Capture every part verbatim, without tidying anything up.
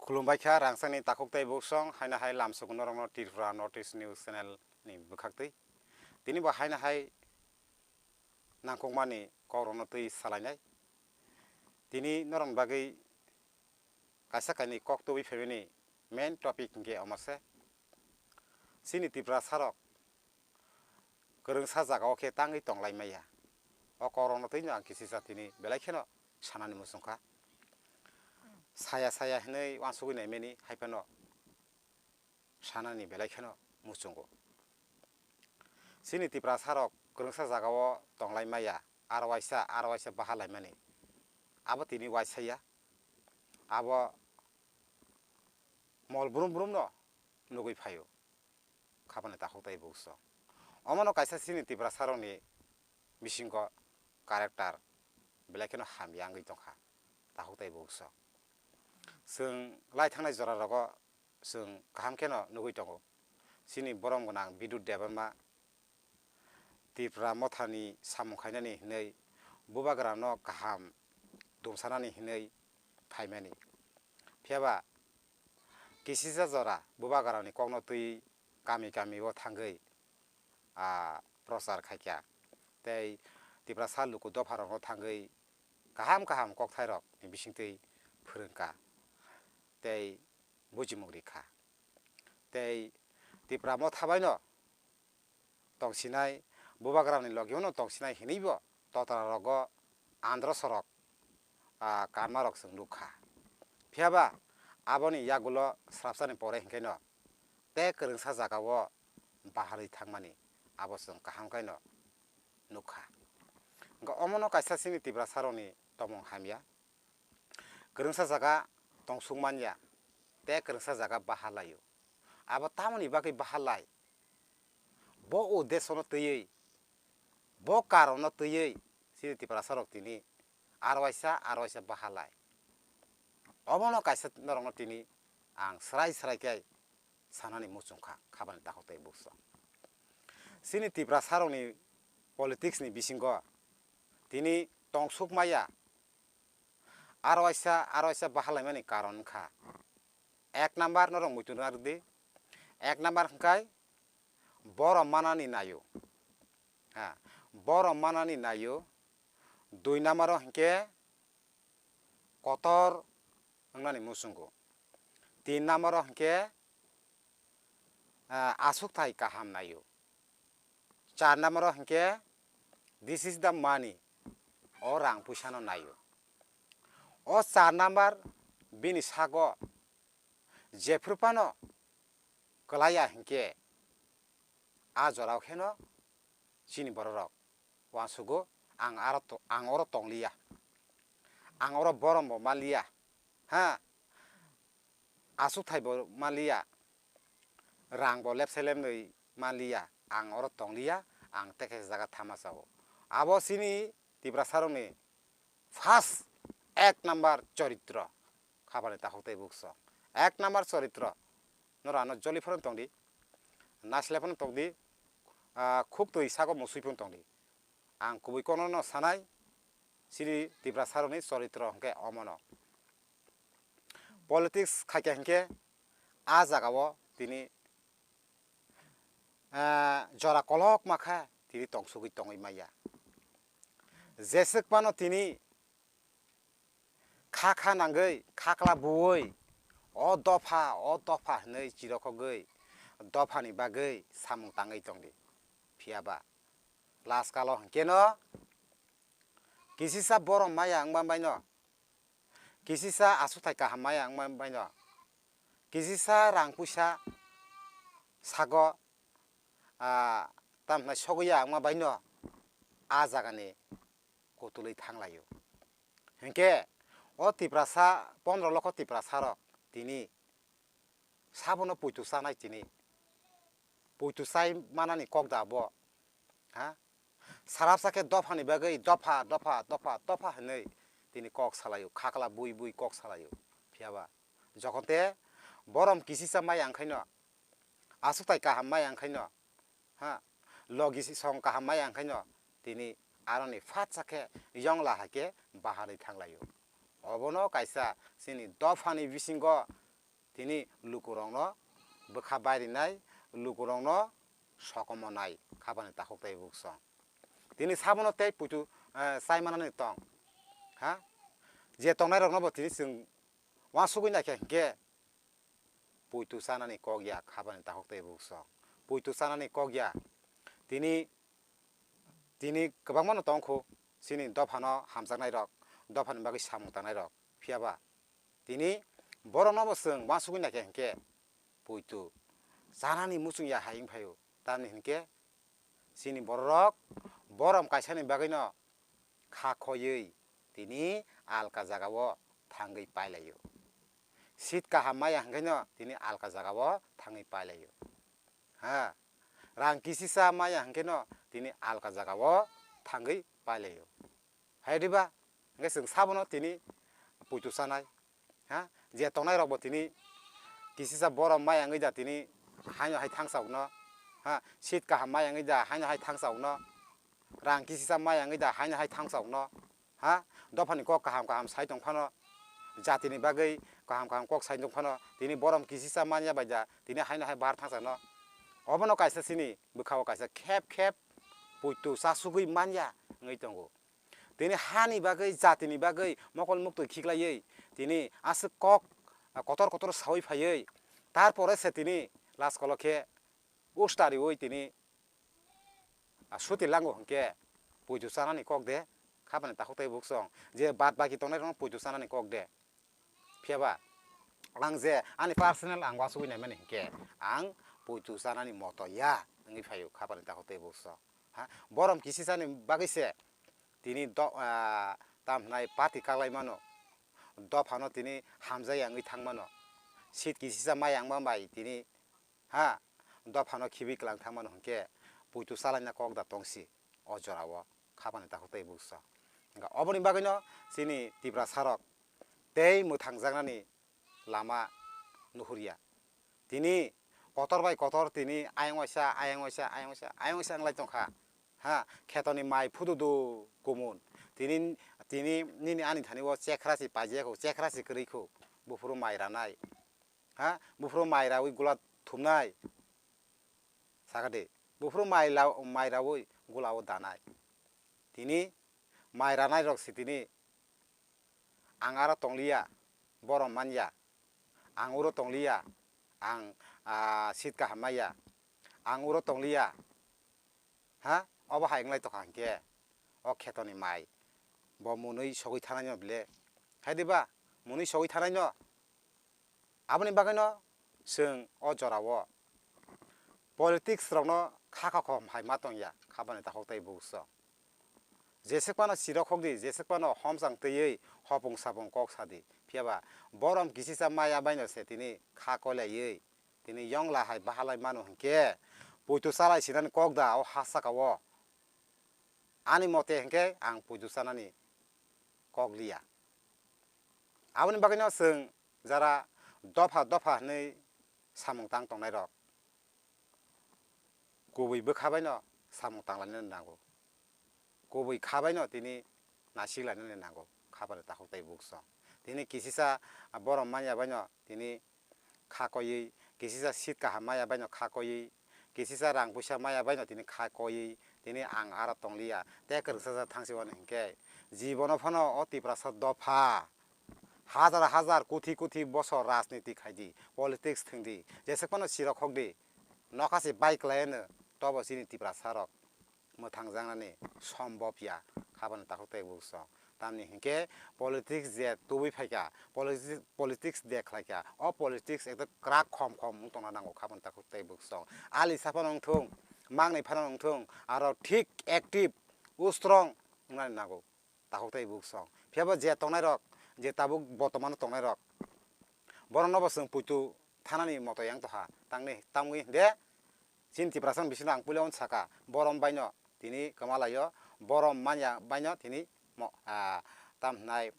Khulumbai kha rangchakni takhuk tei buksong, haino hai lamsok norokno Tripura North East News Channel ni bwkhaktwi. Tini bo haino hai nangkukmani kokrokno twi salainai. Tini norokni bagwi kaisa kainwi kok tubui phaimani main topic hinkhe omo se. Chini Tiprasarok kwrwngsa jagao khe tangwi tonglai maya. O kokrokno twino ang kisisa tini belai kheno sanani muchungkha. Saya saya hinwi uansugwi naimani hai phano sanani belai kheno muchungo. Chini Tiprasarok kwrwngsa jagao tonglai maya, aro waisa, aro waisa baha laimani. Abo tini waisa ya. Abo mol brum brumno nugwi phaio. Khapani takhuk tei buksong. Omono kaisa chini Tiprasarokni bisingo character belai kheno hamya wngwi tongkha, takhuk tei buksong. Chwng lai thangnai jora rogo chwng kaham kheno nugwi tongo. Chini borom gwnang Bidut Debbarma Tipra Mothani samung khainani hinwi bubagrano kaham dumsanani hinwi phaimani. Phiyaba kisisa jora bubagrani kokno twi kami kami o thangwi, ah, prochar khaikha. Tei Tiprasa luku dopharokno thangwi kaham kaham kokthairokni bisingtwi phwrwngkha tei bujimung rikha. Tei Tipra Motha baino tongsinai, bubagrani logio no tongsinai hinwi bo totra rogo andro sorok, ah, kanma rok chwng nukha. Phiyaba aboni yagulo srapsani pore hinkhe no tei kwrwngsa jagao baharwi thangmani abo chwng kaham khaino nukha. Hwnkhe omono kaisa chini Tiprasarokni tomung hamya. Kwrwngsa jaga tongsuk manya, tei kwrwngsa jaga baha laio. Abo tamoni bagwi baha lai? Bo uddeshono twiwi, bo karonno twiwi chini Tiprasarok tini aro waisa, aro waisa baha lai. Obono kaisa norokno tini ang srai srai khe sanani muchungkha, khapani takhuk tei buksong. Chini Tiprasarokni politics ni bisingo tini tongsuk maya, aro waisa, aro waisa baha laimani karon wngkha. Ek number norok muitu narwk di. Ek number hwnkhe borom manani naio. Ha, borom manani naio. Dui number o hwnkhe kotor wngnani muchungo. Tin number o hwnkhe, ah, aswkthai kaham naio. Char number o hwnkhe, this is the money, o rang puisano naio. O char number bini sago jephru phano kwlaiya hinkhe, a jorao kheno chini bororok uansugo, ang aro to-, ang oro tongliya, ang oro borom bo manliya, ha, aswkthai bo manliya, rang bo lepse lepnwi manliya, ang oro tongliya, ang tei kaisa jaga thama chao. Abo chini Tiprasarokni first ek number choritro, khapani takhuk tei buksong. Ek number choritro, norok ano joli phano tongdi, naisle phano tongdi, ah, khuk twi sago musui phano tongdi. Ang kubui kono no sanai, chini Tiprasarokni choritro hwnkhe omono. Politics khaikha hinkhe a jagao tini, ah, jora kolokma kha tini tongsugwi tongwi maya. Jeswk phano tini kha kha nangwi, khakla buwi, o dopha, o dopha hinwi chirokhogwi dophani bagwi samung tangwi tongdi. Phiyaba last kalo hinkhe no kisisa borom maya wngma baino, kisisa aswkthai kaham maya wngma baino, kisisa rang puisa sago, ah, tamhinai sogwi ya wngma baino a jagani kutulwi thanglaio. Hinkhe o Tiprasa, pondro lokho Tiprasarok tini sabono puitu chanai tini. Puitu chai manani kok da bo. Ha? Sarapsa khe dophani bagwi dopha, dopha, dopha, dopha hinwi tini kok salaio, khakla bui bui kok salaio. Phiyaba jokhon te borom kisisa maya wngkhaino, aswkthai kaham maya wngkhaino, ha, logi song kaham maya wngkhaino, tini aroni phatsa khe yongla hai khe baharwi thanglaio. Obono kaisa chini dophani bisingo tini lukurokno bwkha bairinai, lukurokno sokomonai khapani takhuk tei buksong. Tini sabono tei puitu, eh, chaimanani tong, ha? Je tongnairoknobo tini chwng uansugwi naikha hinkhe puitu chanani kok ya khapani takhuk tei buksong. Puitu chanani kok ya. Tini, tini kwbangmano tongkhu chini dophano hamjaknairok, dophani bagwi samung tangnairok. Phiyaba tini boroknobo chwng uansugwi naikha hinkhe puitu chanani muchung ya hai wng phaio. Tamni hinkhe chini bororok borom kaisani bagwino kha khoiwi tini alka jagao thangwi pailaio. Seat kaham maya hinkhaino tini alka jagao thangwi pailaio. Ha, rang kisisa maya hinkhaino tini alka jagao thangwi pailaio. Hai diba? Hinkhe chwng sabono tini puitu chanai. Ha? Je tongnairokbo tini kisisa borom maya wngwi da tini haino hai thangsa ukno. Ha? Seat kaham maya wngwi da haino hai thangsa ukno. Rang kisisa maya wngwi da haino hai thangsa ukno. Ha? Dophani kok kaham kaham sai tong phano, jatini bagwi kaham kaham kok sai tong phano, tini borom kisisa manya bai da tini haino hai bar thangsa no. Obono kaisa chini bwkhao kaisa khep khep puitu chasugwi manya wngwi tongo. Tini hani bagwi, jatini bagwi mokol muktwi khiklaiwi tini aswk kok, ah, kotor kotor sawi phaiwi, tarpore se tini last kolo khe usta riwi tini, ah, suti lango hinkhe puitu chanani kok de, khapani takhuk tei buksong je bad baki tongnairokno puitu chanani kok de. Phiyaba ang je ani personal ang uansugwi naimani hinkhe ang puitu chanani moto ya wngwi phaio khapani takhuk tei buksong. Ha, borom kisisani bagwi se tini do-, ah, tam hwnai party kaklai mano, dophano tini hamjaya wngwi thang mano, seat kisisa maya wngma bai tini, ha, dophano khibi kwlang thang mano hinkhe puitu chalaina kok da tongsi o jorao khapani takhuk tei buksong. Hinkhe oboni bagwino chini Tiprasarok tei mwthangjaknani lama nuhurya. Tini kotor bai kotor tini ayang waisa, ayang waisa, ayang waisa, ayang waisa wnglai tongkha. Ha, khetoni mai phududu kumun. Tini, tini nini ani thani o chekhra si paijak kho, chekhra si kwrwi kho. Buphuru mai ranai. Ha, buphuru mai rawi gula thumnai. Sakha de. Buphuru mai la-, mai rawi gula o danai. Tini mai ranai rok si tini ang aro tongliya, borom manya, ang uro tongliya, ang, ah, seat kaham maya, ang uro tongliya, ha, obo hai wnglai tongkha hinkhe o khetoni mai bo mwnwi sogwi thanai no bile, hai diba? Mwnwi sogwi thanai no. Aboni bagwino chwng o jorao politics rokno kha kha khom hai ma tongya, khabani takhuk tei buksong. Jeswk phano sirok khok di, jeswk phano homchang twiwi hopung sapung kok sa di. Phiyaba borom kisisa maya baino se tini kha koilaiwi tini yongla hai bahalai mano hinkhe puitu chalai sinani kok da o ha saka o. Ani mote hinkhe ang puitu chanani kok liya. Aboni bagwino chwng jara dopha dopha hwnwi samung tang tongnairok kubui bwkha baino samung tanglainani nango. Kubui kha baino tini nasiklainani nango, khapani takhuk tei buksong. Tini kisisa borom manya baino tini kha koiwi, kisisa seat kaham maya baino kha koiwi, kisisa rang puisa maya baino tini kha koiwi, tini ang aro tongliya. Tei kwrwngsa sa thangsi wano hinkhe jibono phano o Tiprasa dopha hajar hajar kuthi kuthi bosor rajniti khaidi, politics thwngdi, jeswk phano sirok khokdi, nokha se bai kwlaiano tobo chini Tiprasa rok mwthangjaknani sombop ya, khabani takhuk tei buksong. Tamni hinkhe politics je tubui phaikha, politics, politics de khlaikha, o politics ekdom kwrak khom khom wng tongna nango, khabani takhuk tei buksong. Ali saphano wngthung, mangnai phano wngthung, aro thik active, strong wngnani nango, takhuk tei buksong. Phiyaba je tongnairok, je tabuk bortomano tongnairok, borokno bo chwng puitu thanani moto yang tongkha, tangni, tamwi de chini Tiprasa bisingno ang puila on saka, borom baino tini kwmalaio, borom manya baino tini mo-, ah, tam hwnai,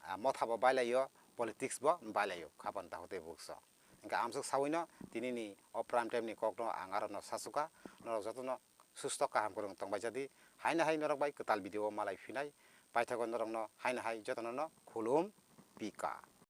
ah, motha bo bailaio, politics bo bailaio, khabani takhuk tei buksong. Hinkhe amsuk sawino tinini o prime time ni kokno ang arono sasuka, norok jotono susto kaham kwrwng tongbai jadi, haino hai norok bai kwtal video o malai phinai, paithago norokno haino hai jotono no khulum pika.